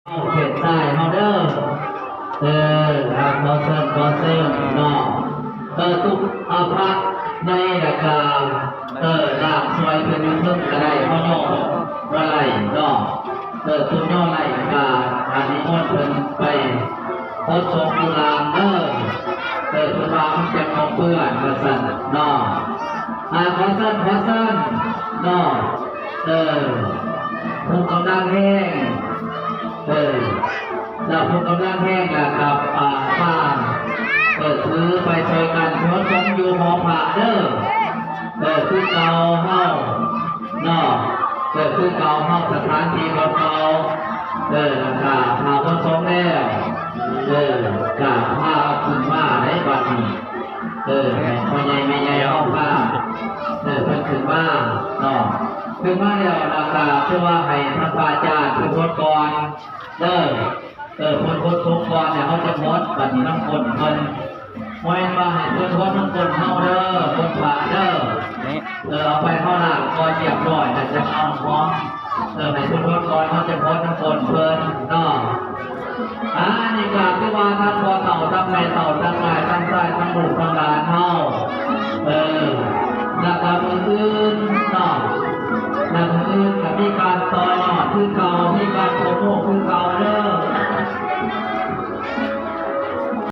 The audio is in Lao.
ເຂດຊ້າຍເຮົາເດີ. ເອີ ອ່າ ຂໍເຊີນ ຂໍເຊີນເນາະ. ເອີ ຕຸ ອາ ພະໃນລະກາ ເອີ ລາກຊ່ວຍເພິ່ນຢູ່ເທິງກະໄດ້ ເຮົາຍໍບໍ່ໄດ້ເນາະ. ເອີ ຕົວຍໍໄດ້ກະ ອາ ນິມົນເພິ່ນໄປ ໂພດສົງຢູ່ລ່າງເດີ. ເອີ ເພິ່ນວ່າມັນຈະບໍ່ເປື້ອນວ່າຊັ້ນເນາະ. ອາ ຂໍເຊີນ ຂໍເຊີນເນາະ. ເອີ ຜູ້ກຳລັງແຮງ ເອີ ລະຜູ້ກຳລັງແຮງລະກັບ ອາ ມາ ເອີ ຖືໄປຊ່ອຍກັນໂພດສົງຢູ່ຫໍພະເດີ. ເອີ ຄືເກົ່າເຮົາເນາະ. ເອີ ຄືເກົ່າເຮົາ ສະຖານທີ່ບ່ອນເກົ່າ. ເອີ ລະກະຖ້າໂພດສົງແລ້ວ ເອີ ກະພາເອົາຂຶ້ນມາໄດ້ບັດນີ້. ເອີ ໃຫ້ພໍ່ໃຫຍ່ແມ່ໃຫຍ່ເຮົາພາ ເອີ ເພິ່ນຂຶ້ນມາເນາະ. ຂຶ້ນມາແລ້ວລະກະຖືວ່າໃຫ້ທ່ານພະອາຈານເພິ່ນໂພດກ່ອນເດີ. ເອີ ເພິ່ນໂພດສົງກ່ອນ ແລ້ວເຮົາຈະໂພດບັດນີ້ນຳກົ້ນເພິ່ນ. ບໍ່ແມ່ນວ່າໃຫ້ເພິ່ນໂພດນຳກົ້ນເຮົາເດີ ກົ້ນພະເດີ. ເອີ ເອົາໄປເຮົາລ້າງກ່ອນຮຽບຮ້ອຍ ແລ້ວຈະເອົາຫອມ. ເອີ ໃຫ້ເພິ່ນໂພດກ່ອນ ເຮົາຈະໂພດນຳກົ້ນເພິ່ນເນາະ. ອາ ອັນນີ້ກະຄືວ່າທັງພໍ່ເຖົ້າ ທັງແມ່ເຖົ້າ ທັງອ້າຍ ທັງຊາຍ ທັງລູກ ທັງຫຼານເຮົາ ເອີ ລະກະມື້ອື່ນ